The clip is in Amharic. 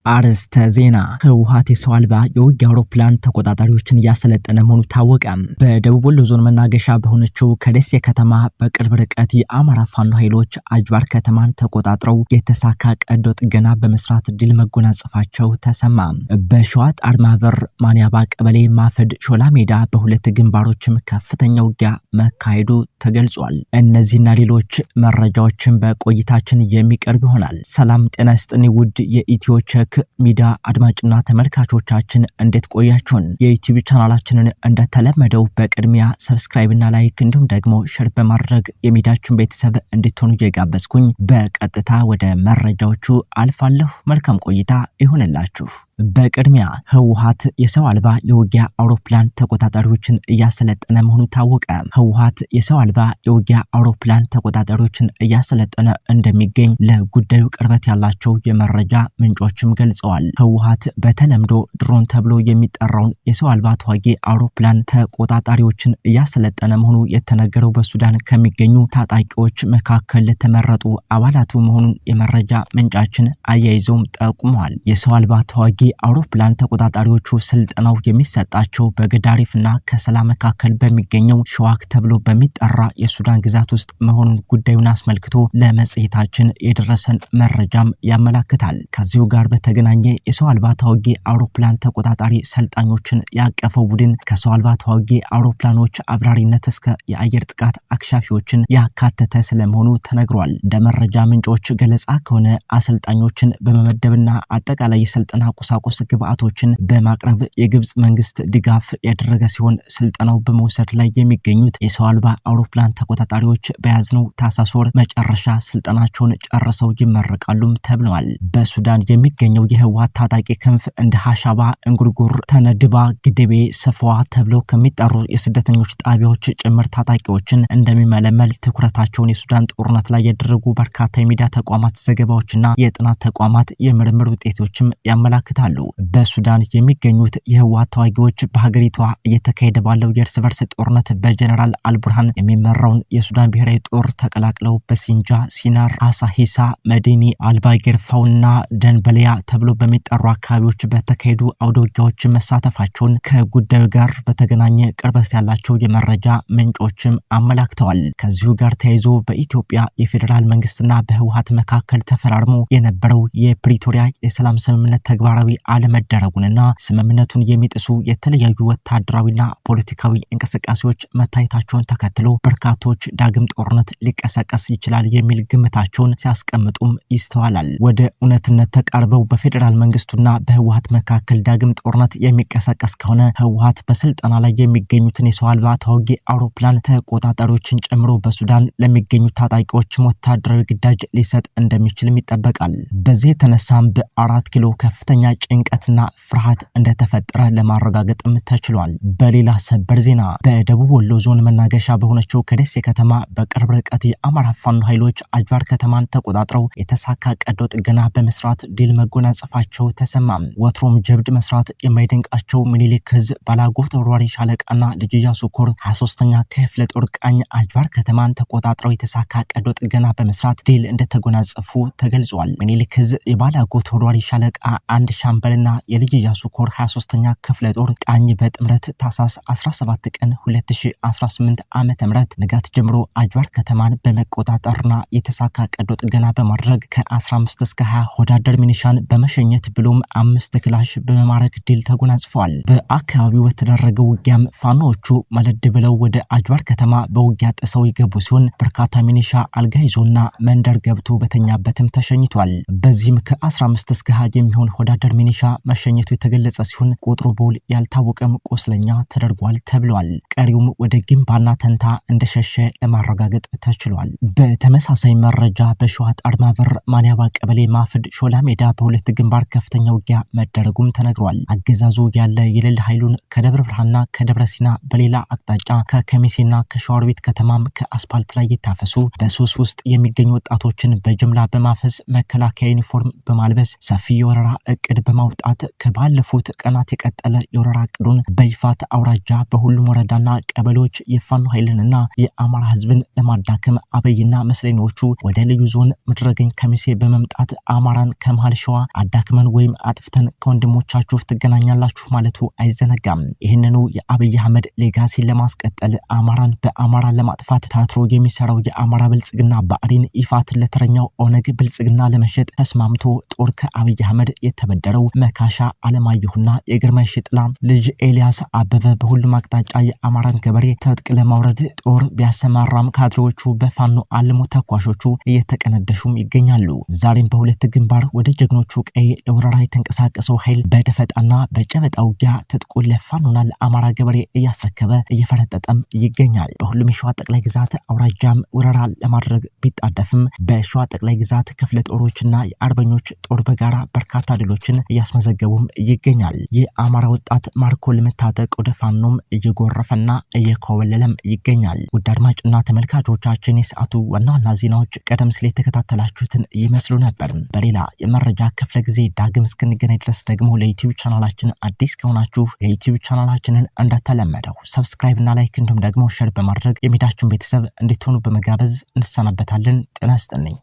አርዕስተ ዜና። ህወሓት የሰው አልባ የውጊያ አውሮፕላን ተቆጣጣሪዎችን እያሰለጠነ መሆኑ ታወቀ። በደቡብ ወሎ ዞን መናገሻ በሆነችው ከደሴ ከተማ በቅርብ ርቀት የአማራ ፋኖ ኃይሎች አጅባር ከተማን ተቆጣጥረው የተሳካ ቀዶ ጥገና በመስራት ድል መጎናጸፋቸው ተሰማ። በሸዋ ጣርማበር ማንያባ ቀበሌ ማፈድ ሾላ ሜዳ በሁለት ግንባሮችም ከፍተኛ ውጊያ መካሄዱ ተገልጿል። እነዚህና ሌሎች መረጃዎችን በቆይታችን የሚቀርብ ይሆናል። ሰላም ጤና ይስጥልኝ ውድ የኢትዮ ቸክ ሚዲያ አድማጭና ተመልካቾቻችን፣ እንዴት ቆያችሁን? የዩቲዩብ ቻናላችንን እንደተለመደው በቅድሚያ subscribe እና like እንዲሁም ደግሞ share በማድረግ የሚዲያችን ቤተሰብ እንድትሆኑ እየጋበዝኩኝ በቀጥታ ወደ መረጃዎቹ አልፋለሁ። መልካም ቆይታ ይሁንላችሁ። በቅድሚያ ህወሓት የሰው አልባ የውጊያ አውሮፕላን ተቆጣጣሪዎችን እያሰለጠነ መሆኑ ታወቀ። ህወሓት የሰው አልባ የውጊያ አውሮፕላን ተቆጣጣሪዎችን እያሰለጠነ እንደሚገኝ ለጉዳዩ ቅርበት ያላቸው የመረጃ ምንጮችም ገልጸዋል። ህወሓት በተለምዶ ድሮን ተብሎ የሚጠራውን የሰው አልባ ተዋጊ አውሮፕላን ተቆጣጣሪዎችን እያሰለጠነ መሆኑ የተነገረው በሱዳን ከሚገኙ ታጣቂዎች መካከል ለተመረጡ አባላቱ መሆኑን የመረጃ ምንጫችን አያይዘውም ጠቁመዋል። የሰው አልባ ተዋጊ አውሮፕላን ተቆጣጣሪዎቹ ስልጠናው የሚሰጣቸው በገዳሪፍና ከሰላ መካከል በሚገኘው ሸዋክ ተብሎ በሚጠራ የሱዳን ግዛት ውስጥ መሆኑን ጉዳዩን አስመልክቶ ለመጽሔታችን የደረሰን መረጃም ያመላክታል። ከዚሁ ጋር በተገናኘ የሰው አልባ ተዋጊ አውሮፕላን ተቆጣጣሪ ሰልጣኞችን ያቀፈው ቡድን ከሰው አልባ ተዋጊ አውሮፕላኖች አብራሪነት እስከ የአየር ጥቃት አክሻፊዎችን ያካተተ ስለመሆኑ ተነግሯል። እንደ መረጃ ምንጮች ገለጻ ከሆነ አሰልጣኞችን በመመደብና አጠቃላይ የስልጠና ቁሳቁስ ግብአቶችን በማቅረብ የግብጽ መንግስት ድጋፍ ያደረገ ሲሆን፣ ስልጠናው በመውሰድ ላይ የሚገኙት የሰው አልባ አውሮፕላን ተቆጣጣሪዎች በያዝነው ታህሳስ ወር መጨረሻ ስልጠናቸውን ጨርሰው ይመረቃሉም ተብለዋል። በሱዳን የሚገኘው የህወሓት ታጣቂ ክንፍ እንደ ሀሻባ፣ እንጉርጉር፣ ተነድባ፣ ግድቤ፣ ሰፈዋ ተብለው ከሚጠሩ የስደተኞች ጣቢያዎች ጭምር ታጣቂዎችን እንደሚመለመል ትኩረታቸውን የሱዳን ጦርነት ላይ ያደረጉ በርካታ የሚዲያ ተቋማት ዘገባዎችና የጥናት ተቋማት የምርምር ውጤቶችም ያመላክታሉ። በሱዳን የሚገኙት የህወሓት ተዋጊዎች በሀገሪቷ እየተካሄደ ባለው የእርስ በርስ ጦርነት በጀነራል አልቡርሃን የሚመራውን የሱዳን ብሔራዊ ጦር ተቀላቅለው በሲንጃ፣ ሲናር፣ አሳሂሳ፣ መዲኒ፣ አልባጌርፋውና ደንበሊያ ተብሎ በሚጠሩ አካባቢዎች በተካሄዱ አውደ ውጊያዎች መሳተፋቸውን ከጉዳዩ ጋር በተገናኘ ቅርበት ያላቸው የመረጃ ምንጮችም አመላክተዋል። ከዚሁ ጋር ተያይዞ በኢትዮጵያ የፌዴራል መንግስትና በህወሓት መካከል ተፈራርሞ የነበረው የፕሪቶሪያ የሰላም ስምምነት ተግባራዊ አለመደረጉንና ስምምነቱን የሚጥሱ የተለያዩ ወታደራዊና ፖለቲካዊ እንቅስቃሴዎች መታየታቸውን ተከትሎ በርካቶች ዳግም ጦርነት ሊቀሰቀስ ይችላል የሚል ግምታቸውን ሲያስቀምጡም ይስተዋላል። ወደ እውነትነት ተቃርበው በፌዴራል መንግስቱና በህወሓት መካከል ዳግም ጦርነት የሚቀሰቀስ ከሆነ ህወሓት በስልጠና ላይ የሚገኙትን የሰው አልባ ተዋጊ አውሮፕላን ተቆጣጣሪዎችን ጨምሮ በሱዳን ለሚገኙ ታጣቂዎችም ወታደራዊ ግዳጅ ሊሰጥ እንደሚችልም ይጠበቃል። በዚህ የተነሳም በ4 ኪሎ ከፍተኛ ጭንቀትና ፍርሃት እንደተፈጠረ ለማረጋገጥም ተችሏል። በሌላ ሰበር ዜና በደቡብ ወሎ ዞን መናገሻ በሆነችው ከደሴ ከተማ በቅርብ ርቀት የአማራ ፋኖ ኃይሎች አጅባር ከተማን ተቆጣጥረው የተሳካ ቀዶ ጥገና በመስራት ድል መጎናጸፋቸው ተሰማ። ወትሮም ጀብድ መስራት የማይደንቃቸው ምኒልክ ዕዝ ባላጎ ተወርዋሪ ሻለቃና ልጅ ኢያሱ ኮር 23ኛ ክፍለ ጦር ቃኝ አጅባር ከተማን ተቆጣጥረው የተሳካ ቀዶ ጥገና በመስራት ድል እንደተጎናጸፉ ተገልጿል። ምኒልክ ዕዝ የባላጎ ተወርዋሪ ሻለቃ አንድ ሻምበልና የልጅ ኢያሱ ኮር 23ኛ ክፍለ ጦር ቃኝ በጥምረት ታህሳስ 17 ቀን 2018 ዓ.ም ንጋት ጀምሮ አጅባር ከተማን በመቆጣጠርና የተሳካ ቀዶ ጥገና በማድረግ ከ15 እስከ 20 ሆዳደር ሚኒሻን በመሸኘት ብሎም 5 ክላሽ በመማረክ ድል ተጎናጽፈዋል። በአካባቢው በተደረገው ውጊያም ፋኖዎቹ መለድ ብለው ወደ አጅባር ከተማ በውጊያ ጥሰው ይገቡ ሲሆን በርካታ ሚኒሻ አልጋ ይዞና መንደር ገብቶ በተኛበትም ተሸኝቷል። በዚህም ከ15 እስከ 20 የሚሆን ሆዳደር ሚኒሻ መሸኘቱ የተገለጸ ሲሆን ቁጥሩ በውል ያልታወቀም ቆስለኛ ተደርጓል ተብሏል። ቀሪውም ወደ ግንባና ተንታ እንደሸሸ ለማረጋገጥ ተችሏል። በተመሳሳይ መረጃ በሸዋ ጣርማበር ማንያባ ቀበሌ ማፍድ ሾላ ሜዳ በሁለት ግንባር ከፍተኛ ውጊያ መደረጉም ተነግሯል። አገዛዙ ያለ የሌለ ኃይሉን ከደብረ ብርሃንና ከደብረ ሲና በሌላ አቅጣጫ ከከሚሴና ከሸዋሮቢት ከተማም ከአስፓልት ላይ የታፈሱ በሱስ ውስጥ የሚገኙ ወጣቶችን በጅምላ በማፈስ መከላከያ ዩኒፎርም በማልበስ ሰፊ የወረራ እቅድ በማውጣት ከባለፉት ቀናት የቀጠለ የወረራ እቅዱን በይፋት አውራጃ በሁሉም ወረዳና ቀበሌዎች የፋኖ ኃይልንና የአማራ ህዝብን ለማዳከም አብይና መስለኔዎቹ ወደ ልዩ ዞን ምድረገኝ ከሚሴ በመምጣት አማራን ከመሃል ሸዋ አዳክመን ወይም አጥፍተን ከወንድሞቻችሁ ትገናኛላችሁ ማለቱ አይዘነጋም። ይህንኑ የአብይ አህመድ legacy ን ለማስቀጠል አማራን በአማራ ለማጥፋት ታትሮ የሚሰራው የአማራ ብልጽግና ብአዴን ይፋት ለተረኛው ኦነግ ብልጽግና ለመሸጥ ተስማምቶ ጦር ከአብይ አህመድ የተበደረው መካሻ አለማየሁና የግርማይ ሽጥላ ልጅ ኤልያስ አበበ በሁሉም አቅጣጫ የአማራን ገበሬ ትጥቅ ለማውረድ ጦር ቢያሰማራም ካድሬዎቹ በፋኖ አልሞ ተኳሾቹ እየተቀነደሹም ይገኛሉ። ዛሬም በሁለት ግንባር ወደ ጀግኖቹ ቀይ ለወረራ የተንቀሳቀሰው ኃይል በደፈጣና በጨበጣ ውጊያ ትጥቁን ለፋኖና ለአማራ ገበሬ እያስረከበ እየፈረጠጠም ይገኛል። በሁሉም የሸዋ ጠቅላይ ግዛት አውራጃም ወረራ ለማድረግ ቢጣደፍም በሸዋ ጠቅላይ ግዛት ክፍለ ጦሮችና የአርበኞች ጦር በጋራ በርካታ ድሎችን እያስመዘገቡም ይገኛል። የአማራ ወጣት ማርኮ ለመታጠቅ ወደ ፋኖም እየጎረፈና እየኮበለለም ይገኛል። ውድ አድማጭና ተመልካቾቻችን የሰዓቱ ዋና ዋና ዜናዎች ቀደም ሲል የተከታተላችሁትን ይመስሉ ነበር። በሌላ የመረጃ ክፍለ ጊዜ ዳግም እስክንገናኝ ድረስ ደግሞ ለዩቲዩብ ቻናላችን አዲስ ከሆናችሁ የዩቲዩብ ቻናላችንን እንደተለመደው subscribe እና like እንዲሁም ደግሞ share በማድረግ የሚዲያችን ቤተሰብ እንድትሆኑ በመጋበዝ እንሰናበታለን። ጤና ይስጥልኝ።